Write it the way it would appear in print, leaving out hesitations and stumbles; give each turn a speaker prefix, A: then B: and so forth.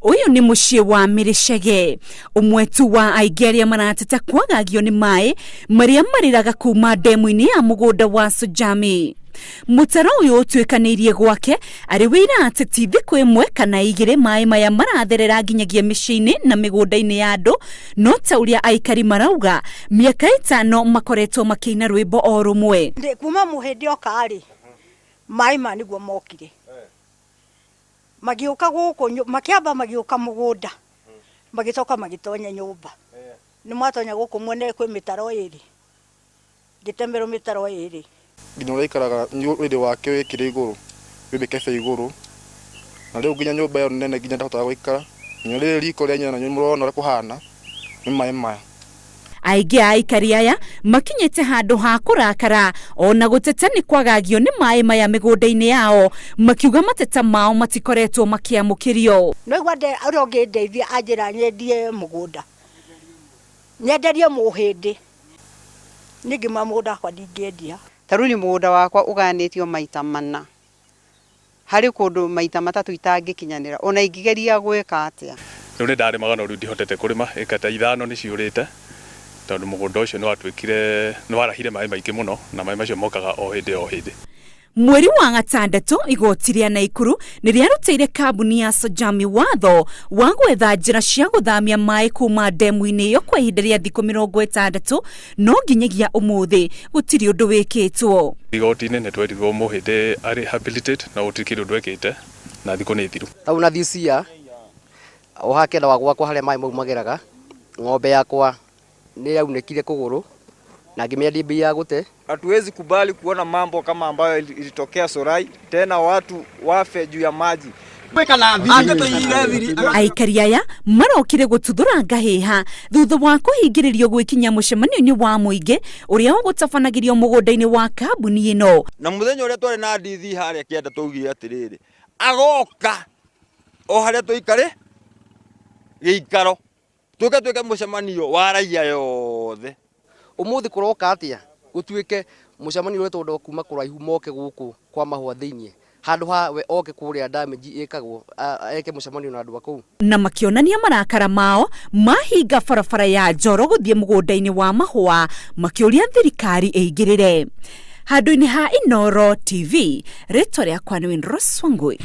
A: Ũyũ nĩ mũciĩ wa Mĩrĩcege, ũmwe tu wa aingĩ arĩa marateta kwagagio nĩ maĩ marĩa marĩraga kuma ndemu-inĩ ya mũgũnda wa Sojami. Mũtaro ũyũ ũtuĩkanĩirie gwake arĩ wĩira atĩ ti thikũ ĩmwe kana igĩrĩ maĩ maya maratherera nginyagia mĩciĩ-inĩ na mĩgũnda-inĩ ya andũ, no ta ũrĩa aikari marauga, mĩaka ĩtano makoretwo makĩina rwĩmbo o rũmwe.
B: Kuma mũhĩndĩ oka-rĩ, maĩ maya nĩguo mokire. Magĩũka gũkũ, makĩamba magĩũka mũgũnda, magĩcoka magĩtonya nyũmba. Nĩ mwatonya gũkũ mwene kwĩ mĩtaro ĩrĩ, ngĩtemerwo mĩtaro ĩrĩ.
C: Nginya ũrĩa aikaraga ũrĩrĩ wake wĩ igũrũ, wĩ mĩkebe igũrũ, na rĩu nginya nyũmba ĩyo nene nginya ndahotaga gũikara, nginya rĩrĩ riko rĩa nyina na nĩmũrona ũrĩa kũhana, nĩ maĩ maya.
A: Aingĩ a aikari aya makinyĩte handũ ha kũrakara ona gũteta nĩ kwagagio nĩ maĩ maya mĩgũnda-inĩ yao, makiuga mateta mao matikoretwo makĩamũkĩrio.
B: Nĩwaigua ũrĩa ũngĩndeithia anjĩra nyendie mũgũnda, nyenderie mũhĩndĩ, niĩ ngĩmwĩra mũgũnda wakwa ndingĩendia.
D: Ta rĩu niĩ mũgũnda wakwa ũgayanĩtio maita mana. Harĩ kũndũ maita matatũ itangĩkinyanĩra, o na ingĩgeria gwĩka atĩa.
E: Rĩu nĩ ndarĩmaga no rĩu ndihotete kũrĩma, ĩka ta ithano nĩ ciũrĩte tondũ mũgũnda ũcio nĩ watuĩkire, nĩ warahire maĩ maingĩ mũno na maĩ macio mokaga o hĩndĩ o hĩndĩ.
A: Mweri wa gatandatũ igoti rĩa Naikuru nĩ rĩarutĩire kambuni ya Sojami watho wa gwetha njĩra cia gũthamia maĩ kuma ndemu-inĩ ĩyo kwa ihinda rĩa thikũ 60 no nginyagia ũmũthĩ gũtirĩ ũndũ wĩkĩtwo.
E: Igoti-inĩ nĩ twerirwo Mũhĩndĩ a rehabilitate no gũtirĩ kĩndũ twekĩte na thikũ nĩ thiru.
F: Tau na this year o haha kĩanda wa gwakwa harĩa maĩ maumagĩraga, ng'ombe yakwa nĩ yaunĩkire kũgũrũ na ngĩmĩendia mbei ya gũte.
G: Hatuwezi kubali kuona mambo kama ambayo ilitokea Sorai tena watu wafe juu ya maji.
A: Aikari aya marokire gũtuthũra ngahĩha thutha wa kũhingĩrĩrio gwĩkinya mũcemanio-inĩ wa mũingĩ ũrĩa ũgũtabanagĩrio mũgũnda-inĩ wa kambuni ĩno.
G: Na mũthenya ũrĩa twarĩ na DC harĩa kĩanda twaugire atĩrĩrĩ, agoka o harĩa tũikare gĩikaro tũke twĩke mũcemanio wa raia yothe.
F: Ũmũthĩ kũroka atĩa gũtuĩke mũcemanio ũretwo andũ a kuma kũraihu moke gũkũ kwa mahũa thĩiniĩ handũ ha we oke kũrĩa damage ĩkagwo eke mũcemanio na andũ a kũu.
A: Na makĩonania marakara mao mahinga barabara ya Njoro gũthiĩ mũgũnda-inĩ wa mahũa makĩũria thirikari ĩingĩrĩre. Handũ-inĩ ha Inooro TV, rĩtwa rĩakwa nĩ Winrose Wangui.